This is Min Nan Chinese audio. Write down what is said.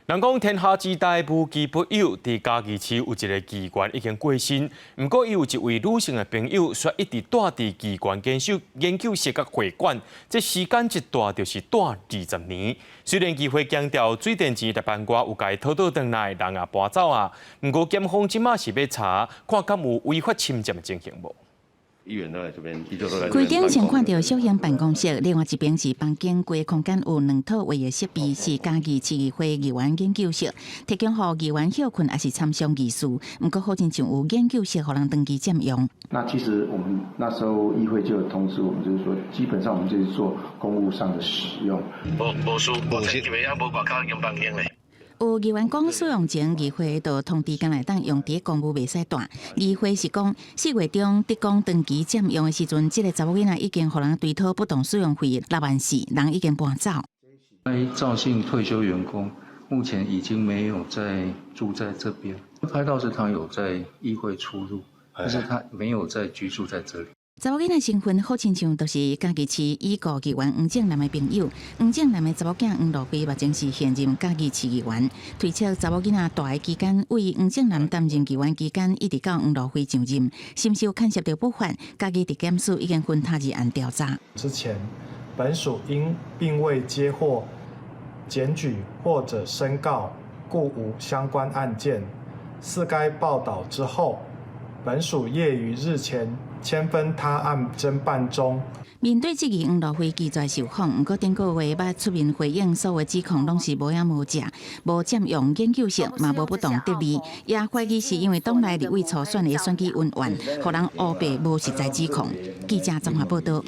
人講天下之大，無奇不有。佇嘉義市有一個議員已經過身，毋過伊有一位女性的朋友，卻一直蹛佇議員研究室佮會館，這時間一蹛就是蹛20年。雖然議會強調水電錢逐擺外有共伊討倒轉來，人也搬走啊，毋過檢方這馬是欲查，看敢有違法侵佔的情形無？議員都來這邊，都來。規頂先看著小型辦公室，另外一邊是房間，規個空間有兩套會議設備，是嘉義市議會議員研究室，提供予議員歇睏抑是參詳議事。毋過好親像有研究室予人長期佔用。那其實我們那時候議會就有通知我們，就是說基本上我們就是做公務上的使用。無無事，無進入也無外口用房間咧。有議員講使用前，議會就通知敢會當用佇公務袂使蹛。議會是講4月中得講長期佔用的時陣，這个查某囡仔已經予人追討不當使用費6萬4，人已經搬走。該趙姓退休員工目前已經沒有在住在這邊，拍到是他有在議會出入，但是他沒有在居住在這裡。查某囡仔身份好親像就是嘉義市已故議員黃正南的朋友。黃正南的查某囝黃路飛目前是現任嘉義市議員。推測查某囡仔蹛的期間，為黃正南擔任議員期間，一直到黃路飛上任，是毋是有牽涉著不法？嘉義地檢署已經分他二案調查。之前，本署因並未接獲檢舉或者申告，故無相關案件。俟該報導之後，本署業於日前簽分他案偵辦中。面對質疑，黃路飛拒絕受訪，毋過頂個月捌出面回應，所有指控攏是無影無跡，無佔用研究室，嘛無不當得利，也懷疑是因為黨內立委初選的選舉恩怨，予人烏白無實在指控。記者綜合報導。